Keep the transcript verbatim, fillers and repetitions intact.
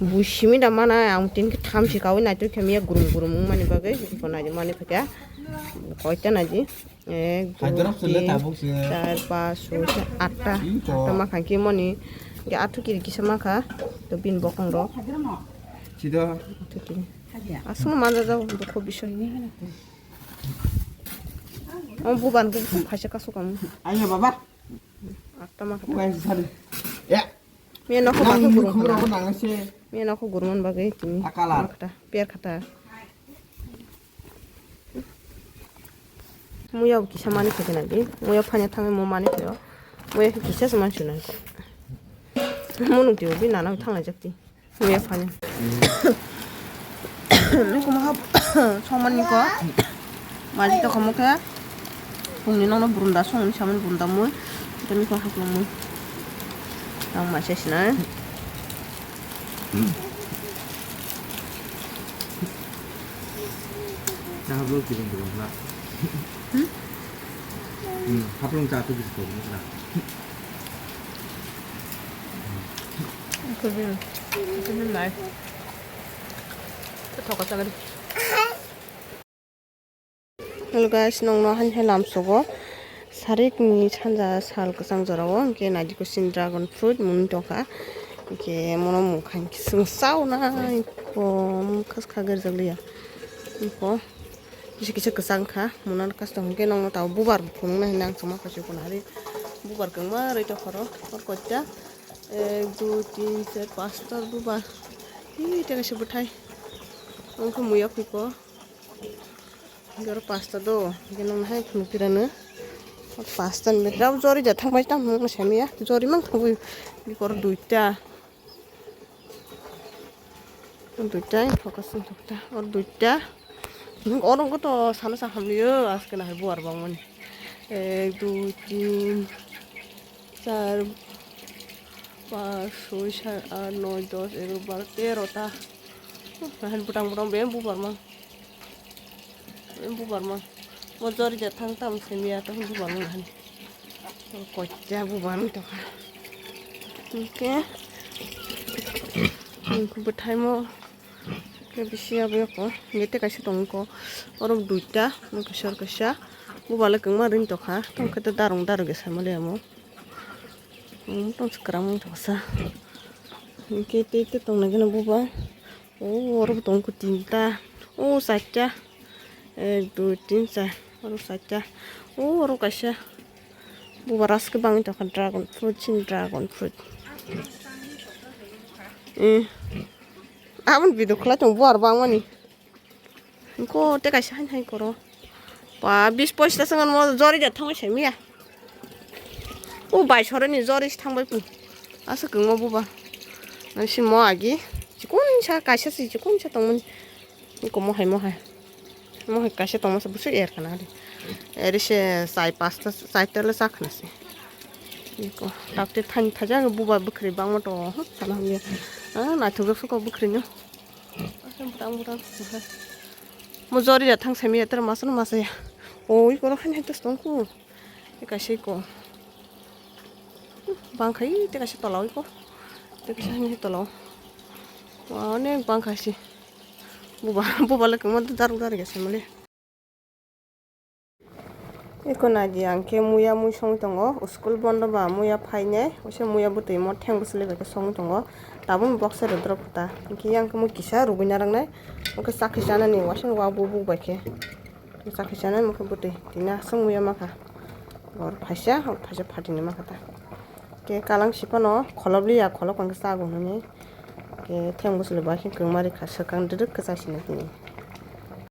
Bui simi da mana, ang tin khe tham si kawi naitok khe miya gurum gurum wngmani bagwi, iko naidi mani phaikha. Koita naidi. Ek, dui, Haidrab sele tin, tabuk se. Char, pas, soi, sat, atta. Iko. Atta makha khe moni. Ge athu kiri kisa makha. To bin bokong rok. Chido. Athu kiri. Asung manja jao, dukho bisoi. O buban khe phaisa kasu kamu. Ayo baba. Atta makha. Bukan sari. Ya. Miya nokho Nang bakhe ni gurung khumra khana. Ko nang se. Miya nokho gurman bagwi tini. Akalar. Makha, per khata. Muya bo kisa mani khe gana di. Muya phanya thangwi mo mani khe. Muya khe kisa se mansu nang ko. Munung tibo bi nana thangna jakti. Muya phanya. Nukuma hap songmani ko. Maji to kamo khe. Pungni nokno burunda songni samani burunda mui. Temi ko hap mui. Tang ma se sinai. Cha hablung kiring kiring na. Hmm? Hmm, hablung cha tu bisi kiring na. Kiring, kiring nai. Thoka chagari. Hello guys, nongno han hai lamsogo. Sarikni sanja sal kwchang jorao, hwnkhe naidi ko sin dragon fruit mung tongkha. Hwnkhe mono mung kha hwnkhe chwng chauna ko khas kha gerjak liya. Ko kisa kisa kwchang kha, muna custom hwnkhe nongno tao bubar phunukna hinwi ang chwngma kha chukuna hari. Bubar kwngma rwi tongkha ro, hor koita. Ek, dui, tin, char, pasta bubar. Hi, tei kaisa bwthai. Wngkha muya khuiko. Garo pasta do, gano hai khunu pirano. Pasta ni rao jori ja thang bai tam hung samiya. Jori mang thang bai bikor duita. Duita, focus thokta. Or duita. Orang ko to sana sa hamliyo, aske na hai buar bang mani. Ek, dui, tin, char, pas, soi, sat, at, noi, dos, egaro, baro, tero ta. Nahan butang butang be bubar mang. Bubar mang. Mo jori ja thang tam semiya to bubar mang han. Kocha bubar mang to. Oke. Bwthai mo. Ke bisi abo ko. Gete kaisa tong ko. Oro duita, mo kisor kaisa. Bubar le kwngma ring to kha. Tong khe to darung darung ge sama le amo. Tong kwrang tongsa. Hwnkhe tei tei tongna gana buba. O oro bo tongkha tinta. O charta. Ek, dui, tin, char. Oro charta. O oro kaisa. Buba ras khe bangwi tongkha dragon fruit, chini dragon fruit. Eh. Aboni video khlai tong buar bangmani. Ko te kaisa hain hain koro. Ba bis poista sangan mo jori ja thangwi semiya. O bai soroni jori thangbai pu. Asa kungma buba. Nang si mo agi. Chikon sa kaisa si chikon sa tongmani. Ko mo hai mo hai. Mo hai kaisa tongma sa busu er kana de. Eri se sai pasta sai tele sa khana se. Ko takte thain thaja buba bukhri bangma to. Sana hamya. Ah, na thuga suko bukhri no. Butang butang. Mo jori ya thang semi ya tera masano masaya. O iko ro han han tos tongku. Eka sei ko. Bang khai te kaisa tola iko. Te kaisa han tola. Wa ne bang khai si. Buba buba le kemo daru daru ya semale. Eko naidi ang khe muya mui songwi tongo, school bondo ba muya phainai, waisa muya bwtwi mo theng bwswlwi bai khe songwi tongo, tabuk boxer rw drop ta, hwnkhe yang khe mui kisa rwgwi narwknai, hwnkhe chakhi chanani waisa wa bubuk bai khe, chakhi chanai hwnkhe bwtwi tini aswk muya makha, hor phaisa hor phaisa phatini makha ta, hwnkhe kalang si phano kholop liya kholop hwnkhe chago hwnwi, hwnkhe theng bwswlwi bai khe kwngma rikha swkang dwdwk khe chai sinai hwnwi.